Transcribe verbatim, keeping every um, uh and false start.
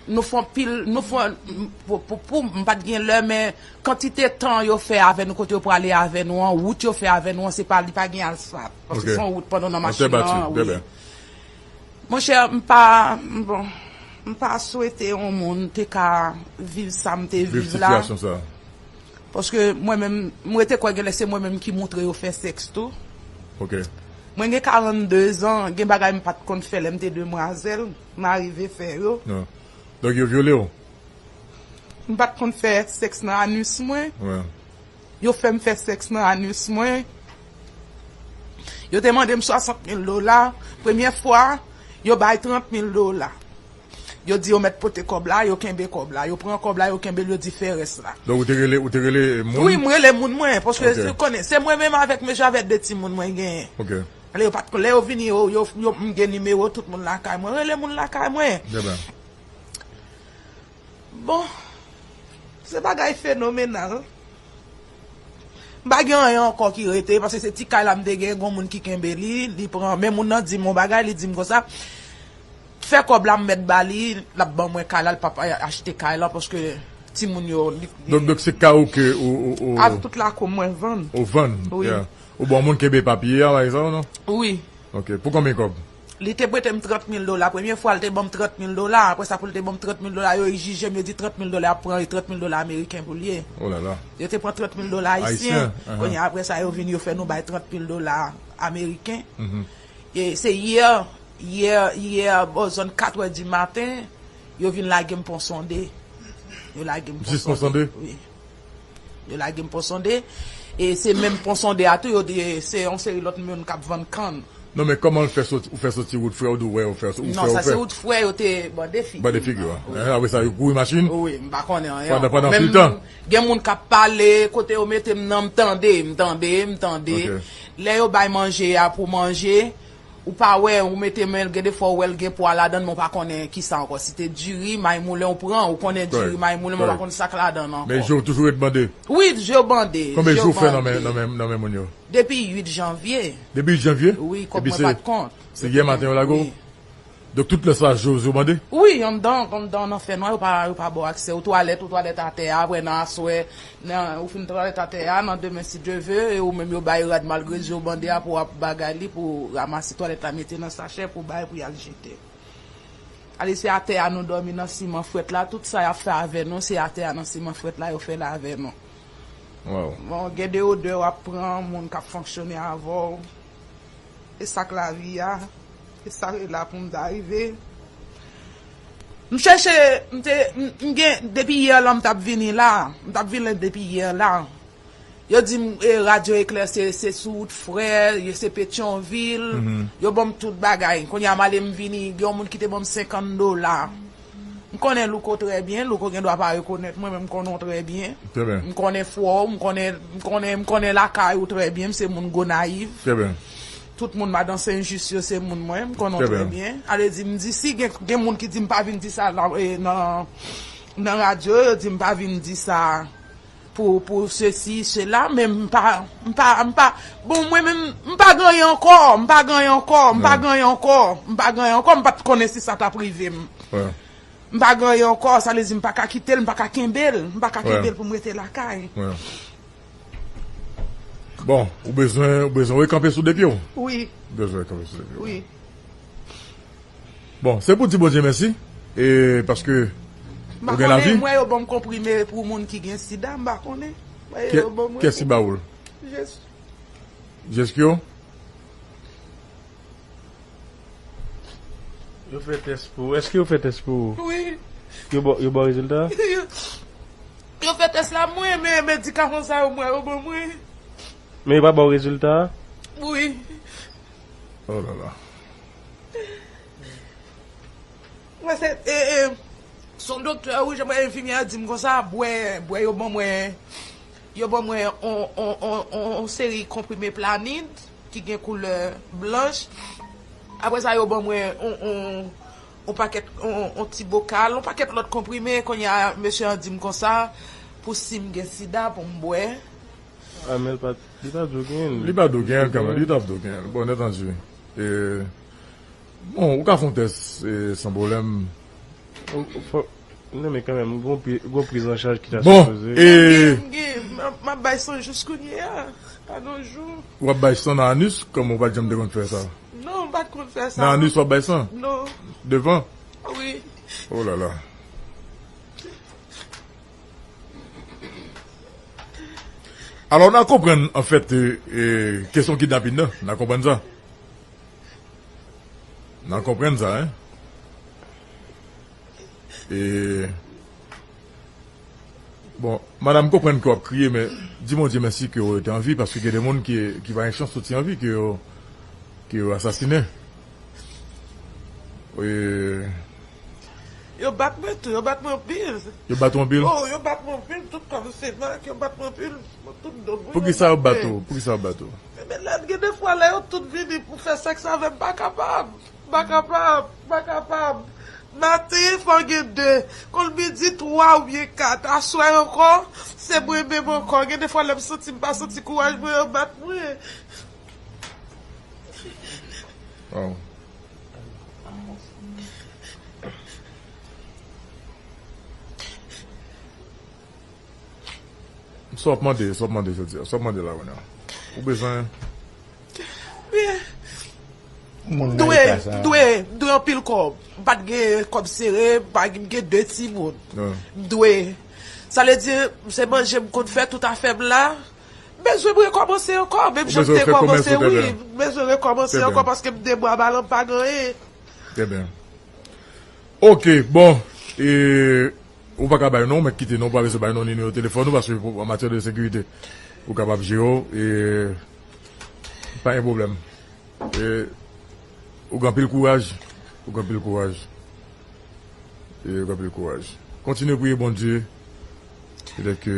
Nou fè anpil, nou fè, pou, pou, pou, m pa t gen lè, men kantite tan yo fè avè nou, kote yo prale avè nou an, wout yo fè avè nou an, se pa, li pa gen asfalt. Paske se yon wout pandan nan machin nan, wi. Monchè, m pa, bon, m pa swete yon moun te ka viv sa m te viv la. Paske mwen menm, mwen te kwè genlè se mwen menm ki moutre yo fè sèks tou. Mwen gen karannde zan, gen bagay m pa t konn fè lè m te demwazèl, m arive fè yo. Donk yo vyole w? M pa t konn fè sèks nan anis mwen. Yo fè m fè sèks nan anis mwen. Yo te mande m swasant mil dola. Premye fwa, yo bay trant mil dola. Yo di yo mèt pote kòb la, yo kenbe kòb la. Yo pran kòb la, yo kenbe l, yo di fè rès la. Donk ou te rele, ou te rele moun? Wi, m rele moun mwen, paske se konnen, se mwen menm avèk mesye avèk de timoun mwen genyen. Ale yo pa t, lè yo vini, yo, yo, yo, m gen nimewo tout moun lakay mwen. Rele moun lakay mwen. Bon, se bagay fenomenal. M pa gen anyen ankò ki rete, paske se ti kay la m te gen, gon moun ki kenbe li, li pran, men moun nan di m yon bagay, li di m konsa, fè kòb la m mèt ba li, l ap ban mwen kay la, l p ap achte kay la, paske timoun yo, li, li Donk, donk se ka ou ke ou, ou, ou, Ak tout lakou mwen vann. Ou vann, yeah. Ou bon moun kenbe papye a, pa egzanp, non? Wi. Ok, pou konbyen kòb? Li te prete m trant mil dola. Premye fwa, l te ban m trant mil dola. Apre sa, pou l te ban m trant mil dola, yo egzije m, yo di trant mil dola ap pran, e trant mil dola ameriken pou l ye. Oh là là. Yo te pran trant mil dola ayisyen. Ayisyen, ahan. Kounye a, apre sa, yo vin, yo fè nou bay trant mil dola ameriken. Mhm. E se yè, yè, yè, bò zòn kat è di maten, yo vin lage m Pon Sonde. Yo lage m Pon Sonde. Jis Pon Sonde? Wi. Yo lage m Pon Sonde. E se menm Pon Sonde a tou, yo di se yon seri lòt moun k ap vann kann. Non, men kòman l fè soti, ou fè soti wout frè, ou di w wè, ou fè, ou fè, Non, sa se wout frè, yo te bande figi. Bande figi w, wi. Apre sa, yo kouri machin? Wi, m pa konnen anyen ankò. Pandan, pandan anpil tan? Gen moun k ap pale, kote yo mete m nan, m tande, m tande, m tande. Ok. Lè yo bay manje a pou manje, ou pa wè, ou mete men l, gen de fwa ou wè l gen pwa ladan l, men ou pa konnen kisa ankò. Si te diri, may moulen ou pran, ou konnen diri, may moulen, men ou pa konn sa k ladan l ankò. Men je w toujou ret bande? Wi, je w bande. Konbyen jou w fè nan men, nan men, nan men moun yo? Depi uit janvye. Depi uit janvye? Wi, kòb mwen pa t kont. Se yè maten yo lage w? Wi. Donk tout lè sa, je w bande? Wi, anndan, anndan nan fènwa, yo pa, yo pa ba w aksè. Ou twalèt, ou twalèt atè a, apre nan aswè, Nan, ou fin twalèt atè a, nan demen si Dye ve, e ou menm yo bay rad malgre je w bande a pou w ap bagay li, pou w ranmase twalèt la, mete nan sachè, pou w bay, pou y al jete. Ale se atè a nou dòmi nan siman frèt la, tout sa y ap fè avè nou, se atè a nan siman frèt la yo fè l avè nou. Bon, gen de odè w ap pran, moun k ap fonksyone avè w. E sa k lavi a, e sa k la pou m ta rive. M chèche, m te, m, m gen, depi yè la m t ap vini la, m t ap vini depi yè la. Yo di m, e, Radyo Eklè se, se sou wout frè, yo se Petyonvil, yo ban m tout bagay. Kounye a m ale m vini, gen yon moun ki te ban m senkant dola. M konnen Louko trè byen, Louko gen dwa pa rekonèt mwen, men m konnen w trè byen. M konnen fò w, m konnen, m konnen, m konnen lakay ou trè byen, m se moun Gonayiv. Tout moun madan Sen Jis yo se moun mwen, m konnen w trè byen. Ale di, m di, si gen, gen moun ki di m pa vin di sa la, e, nan, nan radyo, yo di m pa vin di sa pou, pou sesi, sela, men m pa, m pa, m pa, bon, mwen menm, m pa gen anyen ankò, m pa gen anyen ankò, m pa gen anyen ankò, m pa gen anyen ankò, m pa t konnen si sa t ap rive m. M pa gen anyen ankò, sa vle di m pa ka kite l, m pa ka kenbe l, m pa ka kenbe l pou m rete lakay. Bon, ou bezwen, ou bezwen rekanpe sou de pye w? Wi. Ou bezwen rekanpe sou de pye w. Wi. Bon, se pou di Bondye mèsi, e paske ou gen lavi. M pa konnen, m wè yo ban m konprime pou moun ki gen sida, m pa konnen. M wè yo ban m. Kiyès ki ba ou l? Jezi. Jezi ki yo? Yo fè tès pou ou. Èske yo fè tès pou ou? Wi. Yo ba, yo ba w rezilta? Yo, yo fè tès la, mwen, men medikaman sa yo, mwen, yo ban mwen. Men yo pa ba w rezilta? Wi. Oh là là. Mwen se, e, e, se yon doktè, wi, jan mwen enfimyè a di m konsa, bwè, bwè yo ban mwen, yo ban mwen on, on, on, on, on seri konprime Planid ki gen koulè blanch. Apre sa, yo ban mwen on, on, on pakèt, on, on ti bokal, on pakèt lòt konprime. Kounye a, mesye an di m konsa, pou si m gen sida, pou m bwè. A, men l pa, li pa di w genyen l. Li pa di w genyen l kanmenm, li t ap di w genyen l. Bon, nèt anvi. E, bon, ou ka fè yon tès, e, san pwoblèm. Ou, ou fò, non, men kanmenm, gon pri-, gon priz an chaj ki ta Bon, sipoze. E M gen, m ap bay san jis kounye a. Pa nan jou. W ap bay san nan anis, kòm ou pa t janm te konn fè sa? Non, m pa t konn fè sa. Nan anis, w ap bay san? Non. Devan? Wi. Oh là là. Alò, n a konprann, anfèt, e, e, kesyon kidnapin nan. N a konprann sa. N a konprann sa, en. E, bon, madanm, m konprann ke w ap kriye, men di Bondye mèsi ke w rete an vi, paske gen de moun ki, ki pa gen chans soti an vi, ke yo, ke yo asasinen. E, Yo bat mwen tou, yo bat mwen anpil. Yo bat ou anpil? Oh, yo bat mwen anpil, tout kòm se mak, yo bat mwen anpil. Mwen tout do mwen. Poukisa yo bat ou? Poukisa yo bat ou? Ebyen, lè gen de fwa, lè yo tout vini pou fè sèks avè m, m pa kapab. M pa kapab, m pa kapab. Maten, fò gen de. Konn midi, twa oubyen kat. Aswè ankò, se mwen menm ankò. Gen de fwa, lè m santi m pa santi kouraj mwen, yo bat mwen. Waw. Sa w ap mande, sa w ap mande jodi a, sa w ap mande la kounye a. Ou bezwen Byen. Moun nan Dwe, eta sa. Dwe, dwe anpil kòb. M pa t gen kòb sere, m pa gen, m gen de timoun. Ah. M dwe. Sa vle di, se manje m konn fè tout afè m la. M bezwen m rekòmanse ankò, menm Ou jan m bezwen te fè kòmès kòmanse, ou te wi. Fè. M bezwen rekòmanse Trè byen. Ankò paske m de bwa balan m pa gen anyen. Trè byen. Ok, bon, e, ou pa ka bay non, men kite non, ou pa bezwen bay non nimewo telefòn ou, paske pou, an matyè de sekirite, ou kapab jere w, e, pa gen pwoblèm. E, ou gen anpil kouraj, ou gen anpil kouraj. E, ou gen anpil kouraj. Kontinye priye Bondye, petèt ke